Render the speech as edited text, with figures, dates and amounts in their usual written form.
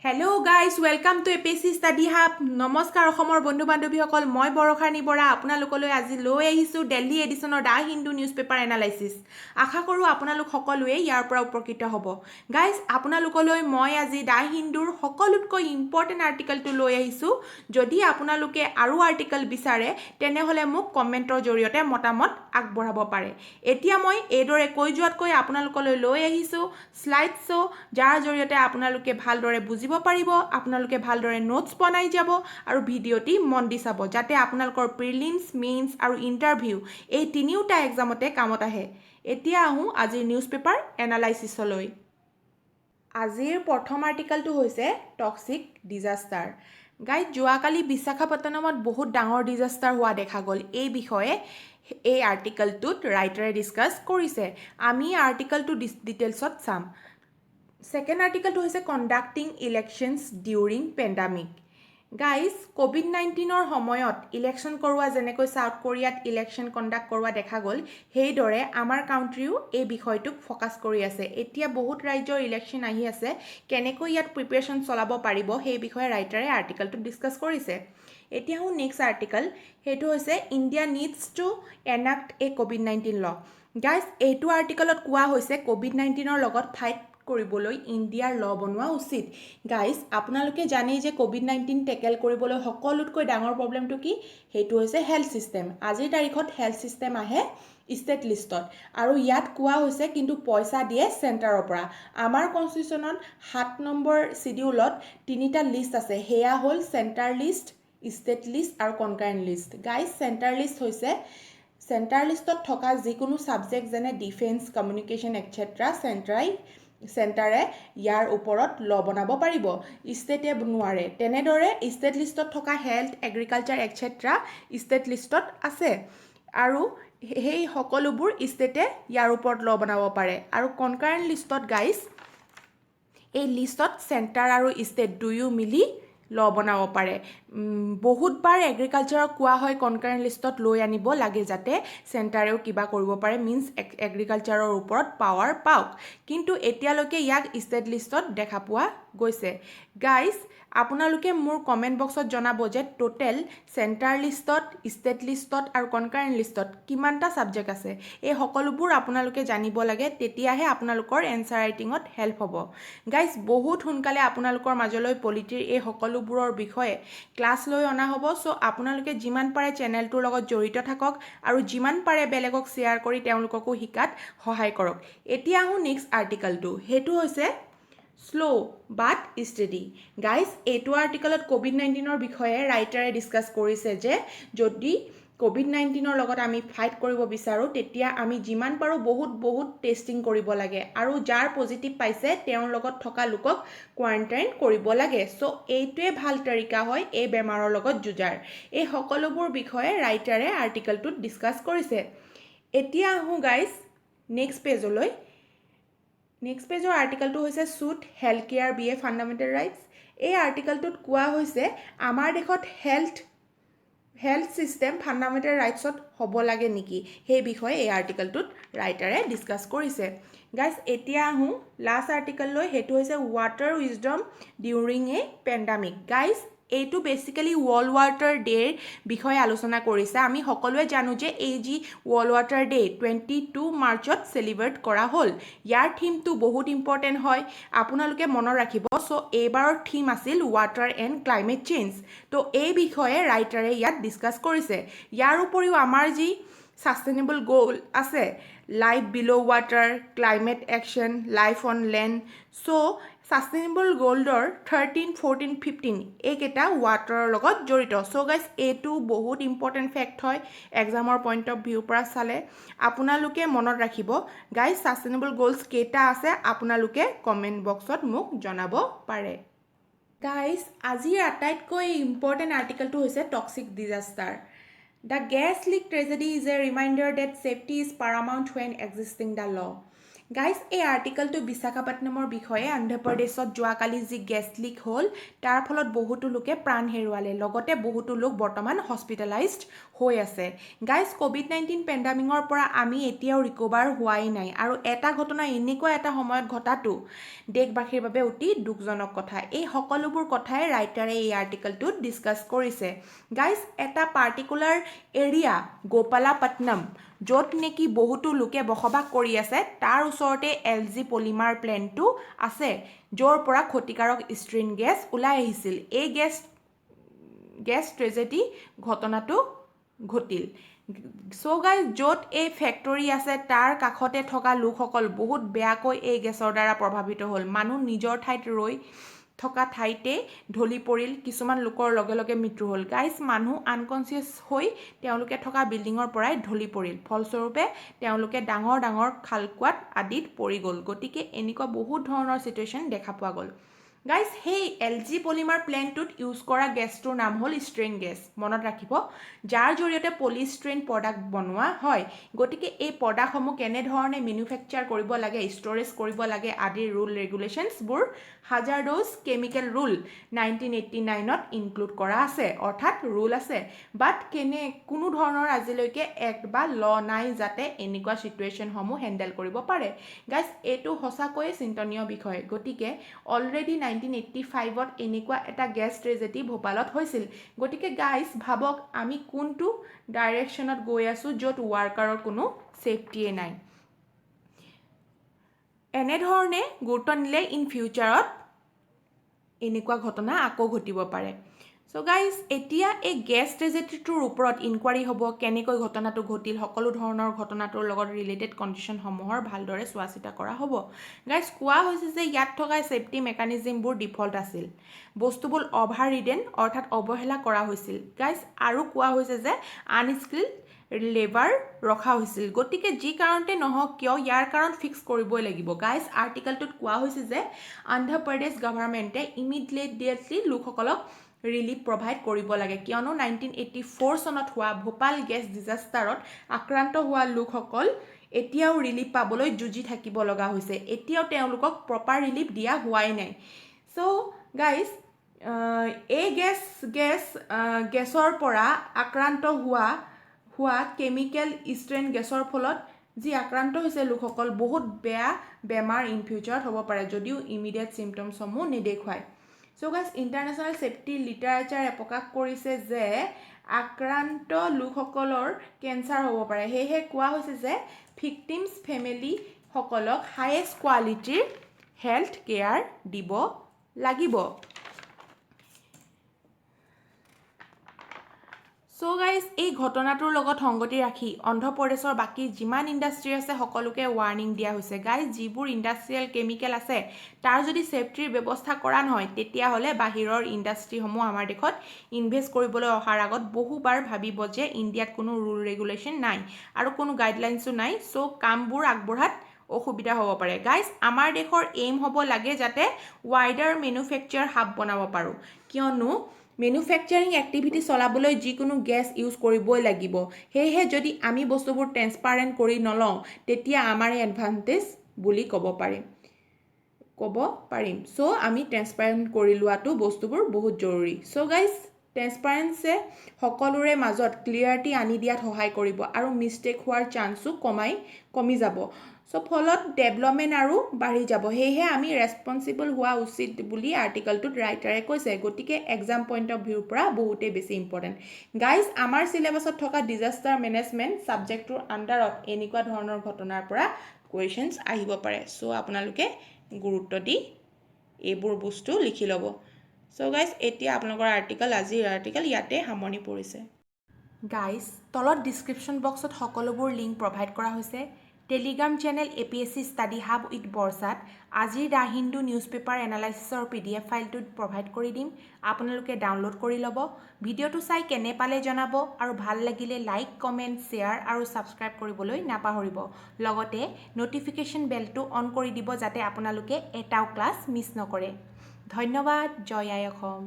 Hello guys, welcome to APSC Study Hub. নমস্কাৰ অসমৰ বন্ধু বান্ধৱীসকল। মই বৰষাৰণী বৰা আপোনালোকলৈ আজি লৈ আহিছোঁ Delhi এডিশ্যনৰ the Hindu news paper analysis. আশা কৰোঁ আপোনালোক সকলোৱে ইয়াৰ পৰা উপকৃত হ'ব। গাইজ, আপোনালোকলৈ মই আজি the হিন্দুৰ সকলোতকৈ ইম্পৰ্টেণ্ট আৰ্টিকেলটো লৈ আহিছোঁ। যদি আপোনালোকে আৰু আৰ্টিকেল বিচাৰে, তেনেহ'লে মোক কমেণ্টৰ জৰিয়তে মতামত আগবঢ়াব পাৰে। এতিয়া মই এইদৰে কৈ যোৱাতকৈ আপোনালোকলৈ লৈ আহিছোঁ শ্লাইড শ্ব', যাৰ জৰিয়তে আপোনালোকে ভালদৰে বুজিব পাৰিব। আপোনালোকে ভালদৰে নোটছ বনাই যাব আৰু ভিডিঅ'টি মন দি চাব, যাতে আপোনালোকৰ প্ৰিলিমছ, মেইনছ আৰু ইণ্টাৰভিউ এই তিনিওটা এক্সামতে কামত আহে। এতিয়া আহোঁ আজিৰ নিউজ পেপাৰ এনালাইচিছলৈ। আজিৰ প্ৰথম আৰ্টিকেলটো হৈছে টক্সিক ডিজাষ্টাৰ। গাইজ, যোৱাকালি বিশাখাপট্টনমত বহুত ডাঙৰ ডিজাষ্টাৰ হোৱা দেখা গ'ল। এই বিষয়ে এই আৰ্টিকেলটোত ৰাইটাৰে ডিছকাছ কৰিছে। আমি আৰ্টিকেলটো ডিটেইলছত চাম। ছেকেণ্ড আৰ্টিকেলটো হৈছে conducting elections during pandemic. Guys, Covid 19ৰ সময়ত ইলেকশ্যন কৰোৱা, যেনেকৈ চাউথ কোৰিয়াত ইলেকশ্যন কণ্ডাক্ট কৰোৱা দেখা গ'ল, সেইদৰে আমাৰ কাউণ্ট্ৰিও এই বিষয়টোক ফ'কাছ কৰি আছে। এতিয়া বহুত ৰাজ্যৰ ইলেকশ্যন আহি আছে। কেনেকৈ ইয়াত প্ৰিপেৰেশ্যন চলাব পাৰিব, সেই বিষয়ে ৰাইটাৰে আৰ্টিকেলটোত ডিছকাছ কৰিছে। এতিয়া আহোঁ নেক্সট আৰ্টিকেল। সেইটো হৈছে India needs to enact a COVID-19 law. Guys, এইটো আৰ্টিকেলত কোৱা হৈছে ক'ভিড 19ৰ লগত ফাইট কৰিবলৈ ইণ্ডিয়াৰ ল বনোৱা উচিত। গাইজ, আপোনালোকে জানেই যে ক'ভিড 19 টেকেল কৰিবলৈ সকলোতকৈ ডাঙৰ প্ৰব্লেমটো কি? সেইটো হৈছে হেল্থ ছিষ্টেম। আজিৰ তাৰিখত হেল্থ ছিষ্টেম আহে ষ্টেট লিষ্টত আৰু ইয়াত কোৱা হৈছে, কিন্তু পইচা দিয়ে চেণ্টাৰৰ পৰা। আমাৰ কনষ্টিটিউশ্যনত 7 নম্বৰ চিডিউলত তিনিটা লিষ্ট আছে। সেয়া হ'ল চেণ্টাৰ লিষ্ট, ষ্টেট লিষ্ট আৰু কনকাৰেণ্ট লিষ্ট। গাইজ, চেণ্টাৰ লিষ্ট হৈছে চেণ্টাৰ লিষ্টত থকা যিকোনো ছাবজেক্ট, যেনে ডিফেন্স, কমিউনিকেশ্যন এটচেট্ৰা, চেণ্টাৰে ইয়াৰ ওপৰত ল বনাব পাৰিব, ষ্টেটে নোৱাৰে। তেনেদৰে ষ্টেট লিষ্টত থকা হেল্থ, এগ্ৰিকালচাৰ এটচেট্ৰা ষ্টেট লিষ্টত আছে আৰু সেই সকলোবোৰ ষ্টেটে ইয়াৰ ওপৰত ল বনাব পাৰে। আৰু কনকাৰেণ্ট লিষ্টত গাইজ, এই লিষ্টত চেণ্টাৰ আৰু ষ্টেট দুয়ো মিলি ল বনাব পাৰে। বহুতবাৰ এগ্ৰিকালচাৰক কোৱা হয় কনকাৰেণ্ট লিষ্টত লৈ আনিব লাগে, যাতে চেণ্টাৰেও কিবা কৰিব পাৰে, মিনছ এগ্ৰিকালচাৰৰ ওপৰত পাৱাৰ পাওক। কিন্তু এতিয়ালৈকে ইয়াক ষ্টেট লিষ্টত দেখা পোৱা গৈছে। গাইজ, আপোনালোকে মোৰ কমেণ্ট বক্সত জনাব যে টোটেল চেণ্টাৰ লিষ্টত, ষ্টেট লিষ্টত আৰু কনকাৰেণ্ট লিষ্টত কিমানটা ছাবজেক্ট আছে। এই সকলোবোৰ আপোনালোকে জানিব লাগে, তেতিয়াহে আপোনালোকৰ এনচাৰ ৰাইটিঙত হেল্প হ'ব। গাইজ, বহুত সোনকালে আপোনালোকৰ মাজলৈ পলিটিৰ এই সকলোবোৰৰ বিষয়ে ক্লাছ লৈ অনা হ'ব। চ' আপোনালোকে যিমান পাৰে চেনেলটোৰ লগত জড়িত থাকক আৰু যিমান পাৰে বেলেগক শ্বেয়াৰ কৰি তেওঁলোককো শিকাত সহায় কৰক। এতিয়া আহোঁ নেক্সট আৰ্টিকেলটো। সেইটো হৈছে শ্ল' বাট ষ্টেডি। গাইজ, এইটো আৰ্টিকেলত ক'ভিড 19ৰ বিষয়ে ৰাইটাৰে ডিছকাছ কৰিছে যে যদি ক'ভিড 19ৰ লগত আমি ফাইট কৰিব বিচাৰোঁ, তেতিয়া আমি যিমান পাৰোঁ বহুত বহুত টেষ্টিং কৰিব লাগে আৰু যাৰ পজিটিভ পাইছে, তেওঁৰ লগত থকা লোকক কোৱাৰেণ্টাইন কৰিব লাগে। চ' এইটোৱে ভাল তৰিকা হয় এই বেমাৰৰ লগত যুঁজাৰ। এই সকলোবোৰ বিষয়ে ৰাইটাৰে আৰ্টিকেলটোত ডিছকাছ কৰিছে। এতিয়া আহোঁ গাইজ নেক্সট পেজলৈ। নেক্সট পেজৰ আৰ্টিকেলটো হৈছে should health care be a fundamental rights? এই আৰ্টিকেলটোত কোৱা হৈছে আমাৰ দেশত হেল্থ ছিষ্টেম ফাণ্ডামেণ্টেল ৰাইটছত হ'ব লাগে নেকি, সেই বিষয়ে এই আৰ্টিকেলটোত ৰাইটাৰে ডিছকাছ কৰিছে। গাইজ, এতিয়া আহোঁ লাষ্ট আৰ্টিকেললৈ। সেইটো হৈছে water wisdom during a pandemic. Guys, এইটো বেচিকেলি ৱৰ্ল্ড ৱাটাৰ ডে'ৰ বিষয়ে আলোচনা কৰিছে। আমি সকলোৱে জানো যে এই যি ৱৰ্ল্ড ৱাটাৰ ডে' 22 মাৰ্চত চেলিব্ৰেট কৰা হ'ল, ইয়াৰ থিমটো বহুত ইম্পৰ্টেণ্ট হয়, আপোনালোকে মনত ৰাখিব। চ' এইবাৰৰ থিম আছিল ৱাটাৰ এণ্ড ক্লাইমেট চেঞ্জ। ত' এই বিষয়ে ৰাইটাৰে ইয়াত ডিছকাছ কৰিছে। ইয়াৰ উপৰিও আমাৰ যি ছাষ্টেইনেবল গ'ল আছে, life below water, climate action, life on land, so sustainable গ'লৰ 13, 14, 15 এইকেইটা ৱাটাৰৰ লগত জড়িত। চ' গাইজ, এইটো বহুত ইম্পৰ্টেণ্ট ফেক্ট হয়। এক্সামৰ পইণ্ট অফ ভিউৰ পৰা চালে আপোনালোকে মনত ৰাখিব। গাইজ, ছাষ্টেইনেবল গ'লছ কেইটা আছে, আপোনালোকে কমেণ্ট বক্সত মোক জনাব পাৰে। গাইজ, আজিৰ আটাইতকৈ ইম্পৰ্টেণ্ট আৰ্টিকেলটো হৈছে toxic disaster. The gas leak tragedy is a reminder that safety is paramount when existing the law. Guys, এই আৰ্টিকলটো বিশাখাপট্টনমৰ বিষয়ে। অন্ধ্ৰপ্ৰদেশত যোৱাকালি যি গেছ লিক হ'ল, তাৰ ফলত বহুতো লোকে প্ৰাণ হেৰুৱালে, লগতে বহুতো লোক বৰ্তমান হস্পিটেলাইজড হৈ আছে। গাইজ, ক'ভিড-19 পেণ্ডামিকৰ পৰা আমি এতিয়াও ৰিকভাৰ হোৱাই নাই আৰু এটা ঘটনা এনেকুৱা এটা সময়ত ঘটাটো দেশবাসীৰ বাবে অতি দুখজনক কথা। এই সকলোবোৰ কথাই ৰাইটাৰে এই আৰ্টিকলটোত ডিছকাছ কৰিছে। গাইজ, এটা পাৰ্টিকুলাৰ এৰিয়া গোপালাপট্টনম, য'ত নেকি বহুতো লোকে বসবাস কৰি আছে, তাৰ ওচৰতে এল জি পলিমাৰ প্লেণ্টটো আছে, য'ৰ পৰা ক্ষতিকাৰক ষ্টিৰিন গেছ ওলাই আহিছিল। এই গেছ ট্ৰেজেডি ঘটনাটো ঘটিল। চ' গাইজ, য'ত এই ফেক্টৰী আছে, তাৰ কাষতে থকা লোকসকল বহুত বেয়াকৈ এই গেছৰ দ্বাৰা প্ৰভাৱিত হ'ল। মানুহ নিজৰ ঠাইত ৰৈ থকা ঠাইতে ঢলি পৰিল। কিছুমান লোকৰ লগে লগে মৃত্যু হ'ল। গাইজ, মানুহ আনকনচিয়াছ হৈ তেওঁলোকে থকা বিল্ডিঙৰ পৰাই ঢলি পৰিল। ফলস্বৰূপে তেওঁলোকে ডাঙৰ ডাঙৰ খালকুৱাত আদিত পৰি গ'ল। গতিকে এনেকুৱা বহুত ধৰণৰ চিটুৱেশ্যন দেখা পোৱা গ'ল। গাইজ, সেই এল জি পলিমাৰ প্লেণ্টটোত ইউজ কৰা গেছটোৰ নাম হ'ল ষ্টিৰিন গেছ, মনত ৰাখিব, যাৰ জৰিয়তে পলিষ্টিৰিন প্ৰডাক্ট বনোৱা হয়। গতিকে এই প্ৰডাক্টসমূহ কেনেধৰণে মেনুফেকচাৰ কৰিব লাগে, ষ্ট'ৰেজ কৰিব লাগে আদিৰ ৰুল ৰেগুলেশ্যনছবোৰ হাজাৰডছ কেমিকেল ৰুল 1989ত ইনক্লুড কৰা আছে, অৰ্থাৎ ৰুল আছে। বাট কোনো ধৰণৰ আজিলৈকে এক্ট বা ল নাই যাতে এনেকুৱা চিটুৱেশ্যনসমূহ হেণ্ডেল কৰিব পাৰে। গাইজ, এইটো সঁচাকৈয়ে চিন্তনীয় বিষয়। গতিকে অলৰেডি 1985ত এনেকুৱা এটা গেছ ট্ৰেজেডি ভোপালত হৈছিল। গতিকে গাইজ, ভাবক আমি কোনটো ডাইৰেকশ্যনত গৈ আছোঁ, য'ত ৱাৰ্কাৰৰ কোনো ছেফটিয়ে নাই। এনেধৰণে গুৰুত্ব নিদিলে ইন ফিউচাৰত এনেকুৱা ঘটনা আকৌ ঘটিব পাৰে। চ' গাইজ, এতিয়া এই গেছ ট্ৰেজেডিটোৰ ওপৰত ইনকুৱাৰী হ'ব। কেনেকৈ ঘটনাটো ঘটিল, সকলো ধৰণৰ ঘটনাটোৰ লগত ৰিলেটেড কণ্ডিশ্যনসমূহৰ ভালদৰে চোৱা চিতা কৰা হ'ব। গাইজ, কোৱা হৈছে যে ইয়াত থকা ছেফটি মেকানিজিমবোৰ ডিফল্ট আছিল, বস্তুবোৰ অভাৰ ৰিডেন অৰ্থাৎ অৱহেলা কৰা হৈছিল। গাইজ, আৰু কোৱা হৈছে যে আনস্কিল্ড লেবাৰ ৰখা হৈছিল। গতিকে যি কাৰণতে নহওক কিয়, ইয়াৰ কাৰণ ফিক্স কৰিবই লাগিব। গাইজ, আৰ্টিকেলটোত কোৱা হৈছে যে অন্ধ্ৰপ্ৰদেশ গভৰ্ণমেণ্টে ইমিডিয়েটলি লোকসকলক ৰিলিফ প্ৰভাইড কৰিব লাগে, কিয়নো 1984 চনত হোৱা ভোপাল গেছ ডিজাষ্টাৰত আক্ৰান্ত হোৱা লোকসকল এতিয়াও ৰিলিফ পাবলৈ যুঁজি থাকিব লগা হৈছে। এতিয়াও তেওঁলোকক প্ৰপাৰ ৰিলিফ দিয়া হোৱাই নাই। চ' গাইজ, এই গেছৰ পৰা আক্ৰান্ত হোৱা কেমিকেল ষ্টিৰিন গেছৰ ফলত যি আক্ৰান্ত হৈছে লোকসকল, বহুত বেয়া বেমাৰ ইন ফিউচাৰত হ'ব পাৰে, যদিও ইমিডিয়েট চিমটমছসমূহ নেদেখুৱায়। চ' গাইজ, ইণ্টাৰনেশ্যনেল ছেফটি লিটাৰেচাৰে প্ৰকাশ কৰিছে যে আক্ৰান্ত লোকসকলৰ কেঞ্চাৰ হ'ব পাৰে। সেয়েহে কোৱা হৈছে যে ভিক্টিমছ ফেমিলিসকলক হায়েষ্ট কোৱালিটিৰ হেল্থ কেয়াৰ দিব লাগিব। চ' গাইজ, এই ঘটনাটোৰ লগত সংগতি ৰাখি অন্ধ্ৰপ্ৰদেশৰ বাকী যিমান ইণ্ডাষ্ট্ৰী আছে, সকলোকে ৱাৰ্ণিং দিয়া হৈছে। গাইজ, যিবোৰ ইণ্ডাষ্ট্ৰিয়েল কেমিকেল আছে, তাৰ যদি ছেফটিৰ ব্যৱস্থা কৰা নহয়, তেতিয়াহ'লে বাহিৰৰ ইণ্ডাষ্ট্ৰীসমূহ আমাৰ দেশত ইনভেষ্ট কৰিবলৈ অহাৰ আগত বহুবাৰ ভাবিব যে ইণ্ডিয়াত কোনো ৰুল ৰেগুলেশ্যন নাই আৰু কোনো গাইডলাইনছো নাই। চ' কামবোৰ আগবঢ়াত অসুবিধা হ'ব পাৰে। গাইজ, আমাৰ দেশৰ এইম হ'ব লাগে যাতে ৱাইডাৰ মেনুফেকচাৰ হাব বনাব পাৰোঁ, কিয়নো মেনুফেকচাৰিং এক্টিভিটি চলাবলৈ যিকোনো গেছ ইউজ কৰিবই লাগিব। সেয়েহে যদি আমি বস্তুবোৰ ট্ৰেন্সপাৰেণ্ট কৰি নলওঁ, তেতিয়া আমাৰ এডভান্টেজ বুলি ক'ব পাৰিম। চ' আমি ট্ৰেন্সপাৰেণ্ট কৰি লোৱাটো বস্তুবোৰ বহুত জৰুৰী। চ' গাইজ, ট্ৰেন্সপাৰেঞ্চে সকলোৰে মাজত ক্লিয়াৰিটি আনি দিয়াত সহায় কৰিব আৰু মিষ্টেক হোৱাৰ চান্সো কমি যাব। চ' ফলত ডেভেলপমেণ্ট আৰু বাঢ়ি যাব। সেয়েহে আমি ৰেচপনচিবল হোৱা উচিত বুলি আৰ্টিকলটোত ৰাইটাৰে কৈছে। গতিকে এক্সাম পইণ্ট অফ ভিউৰ পৰা বহুতেই বেছি ইম্পৰ্টেণ্ট। গাইজ, আমাৰ চিলেবাছত থকা ডিজাষ্টাৰ মেনেজমেণ্ট ছাবজেক্টটোৰ আণ্ডাৰত এনেকুৱা ধৰণৰ ঘটনাৰ পৰা কুৱেশ্যনছ আহিব পাৰে। চ' আপোনালোকে গুৰুত্ব দি এইবোৰ বস্তু লিখি ল'ব। চ' গাইজ, এতিয়া আপোনালোকৰ আজিৰ আৰ্টিকল ইয়াতে সামৰণি পৰিছে। গাইজ, তলত ডিছক্ৰিপশ্যন বক্সত সকলোবোৰ লিংক প্ৰভাইড কৰা হৈছে। Telegram channel APSC study hub with বৰ্ষাত আজিৰ the Hindu news paper এনালাইচিছৰ PDF ফাইলটো প্ৰভাইড কৰি দিম। আপোনালোকে ডাউনলোড কৰি ল'ব। ভিডিঅ'টো চাই কেনে পালে জনাব আৰু ভাল লাগিলে লাইক, কমেণ্ট, শ্বেয়াৰ আৰু ছাবস্ক্ৰাইব কৰিবলৈ নাপাহৰিব। লগতে ন'টিফিকেশ্যন বেলটো অন কৰি দিব, যাতে আপোনালোকে এটাও ক্লাছ মিছ নকৰে। ধন্যবাদ। জয় আই অসম।